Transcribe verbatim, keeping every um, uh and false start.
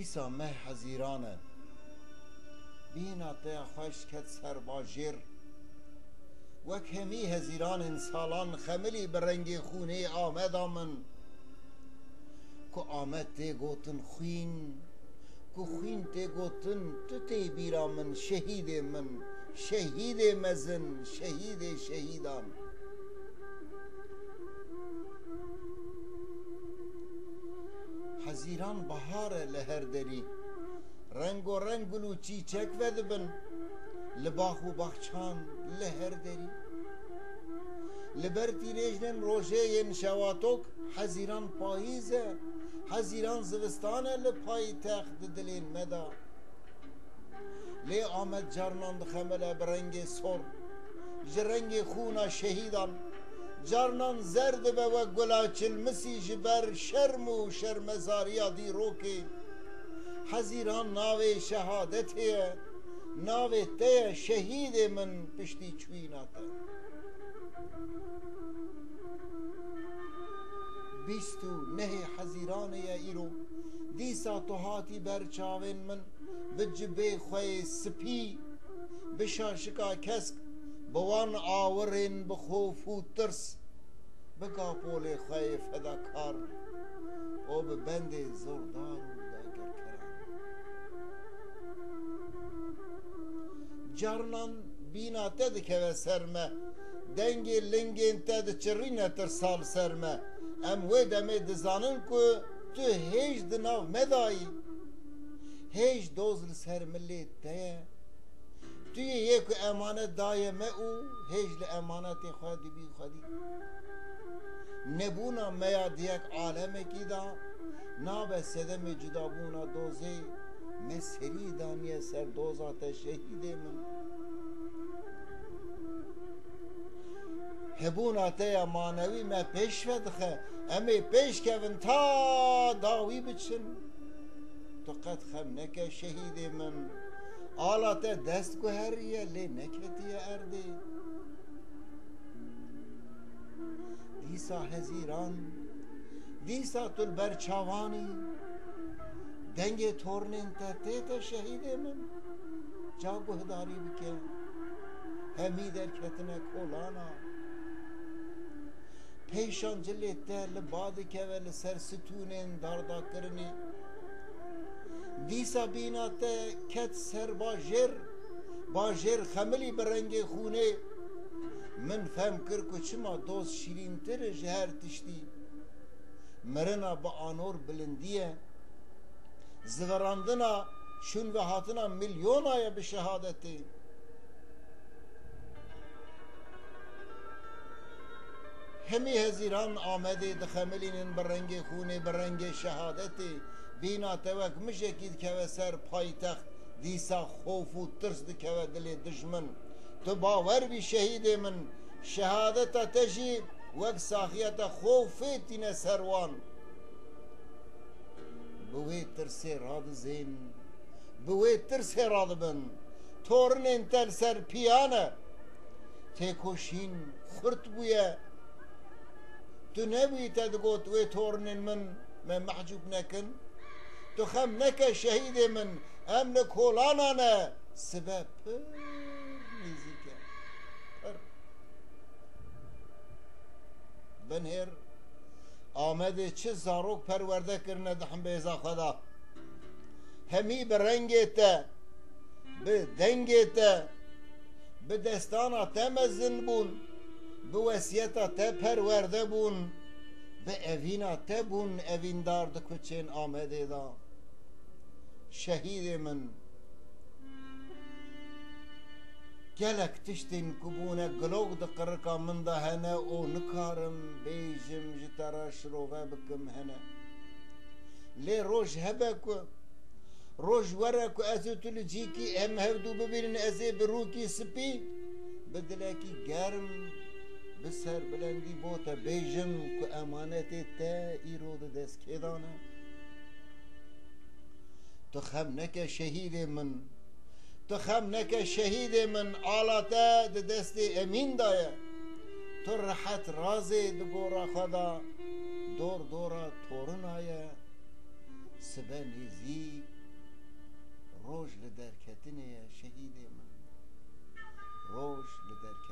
Dîsa meh hezîran e. Bîna te ya xweş ket ser bajêr. Wek hemî hezîranên salan xemilî bi rengê xûnê Ameda min. Ku Amed tê gotin xwîn, ku xwîn tê gotin, tu tê bîra min, şehîdê min, şehîdê mezin, şehîdê şehîdan. Hezîran bahar e li her derî. Rengo reng gul û çîçek vedibin li bax û baxçan li her derî. Li ber tîrêjnên rojê yên şewatok, hezîran payîz e, hezîran zivistan e li paytext di dilên me de. Lê Amed carnan dixemile bi rengê sor, ji rengê xûna şehîdan. Carnan zer dibe wek gula çilmisî ji ber şerm û şermezariya dîrokê. Hezîran navê şehadetê ye, navê te ye şehîdê min piştî çûyîna te. Bîst û nehê Hezîranê ye îro, dîsa tu hatî ber çavên min, bi cibê xwe yê spî, bi şaşika kesk, bi wan awirên bi xof û tirs, bi kapolê xwe yê fedakar û bi bendê zordar û dagirkeran. Carnan bîna te dikeve ser me, dengê lingên te diçirîne tirsa li ser me. Em wê demê dizanin ku tu hêj di nav me de yî. Hêj doz li ser milê te ye. Tu yê yê ku emanet daye me û hêj li emanetê xwe dibî xwedî. Nebûna me ya di yek alemekî de nabe sedemê cudabûna dozê, me serî daniye ser doza te şehîdê min. Hebûna te ya manewî me pêş ve dixe, em ê pêş kevin ta dawî biçin. Tu qet xem neke şehîdê min. Ala te dest guheriye, lê neketiye erdê. Dîsa hezîran, dîsa tu li ber çavan î. Dengê tornên te tête şehîdê min. Ça guhdarî bike, hemî derketine kolana. Pêşan cilê te li ba dikeve li ser stûnên dardakirinê. Dîsa bîna te ket ser bajêr, bajêr xemilî bi rengê xûnê. Min fehm kir ku çima doz şîrîntir e ji her tiştî. Mirina bi anor bilindî ye. Zivirandina, şûnvehatina milyona ye bi şehadetê. Hemî hezîran Amedê dixemilînin bi rengê xûnê, bi rengê şehadetê. Bîna te wek mijekî dikeve ser paytext, dîsa xof û tirs dikeve dilê dijmin. Tu bawer bî şehîdê min, şehadeta te jî wek saxiyeta xofê tîne ser wan. Bi wê tirsê radizên, bi wê tirsê radibin. Torinên te li ser piya ne. Têkoşîn xurt bûye. Tu nebûyî te digot wê torinên min me mehcûb nekin? Tu xem neke şehîdê min, em li kolana ne. Sibe pir nêzîk e. Pir. Binêr Amedê çi zarok perwerde kirine di himbêza xwe de. Hemî bi rengê te, bi dengê te, bi destana te mezin bûn, bi wesiyeta te perwerde bûn, bi evîna te bûn evîndar di kuçên Amedê de. Şehîdê min, gelek tiştên ku bûne gilok di qirika min de hene û nikarim bêjim ji te re şirove bikim hene. Lê roj hebe ku, roj were ku ez û tu li cîkî em hevdû bibînin, ez ê bi rûkî spî, bi dilekî germ, bi serbilendî bo te bêjim ku emanetê te îro di dest kê de ne. Tu xem neke şehîdê min. Tu xem neke şehîdê min. Ala te di destê Emîn de ye. Tu rehet razê di gora xwe de dor dora torina ye. Sibe nêzîk, roj li derketinê ye şehîdê min. Roj li derketinê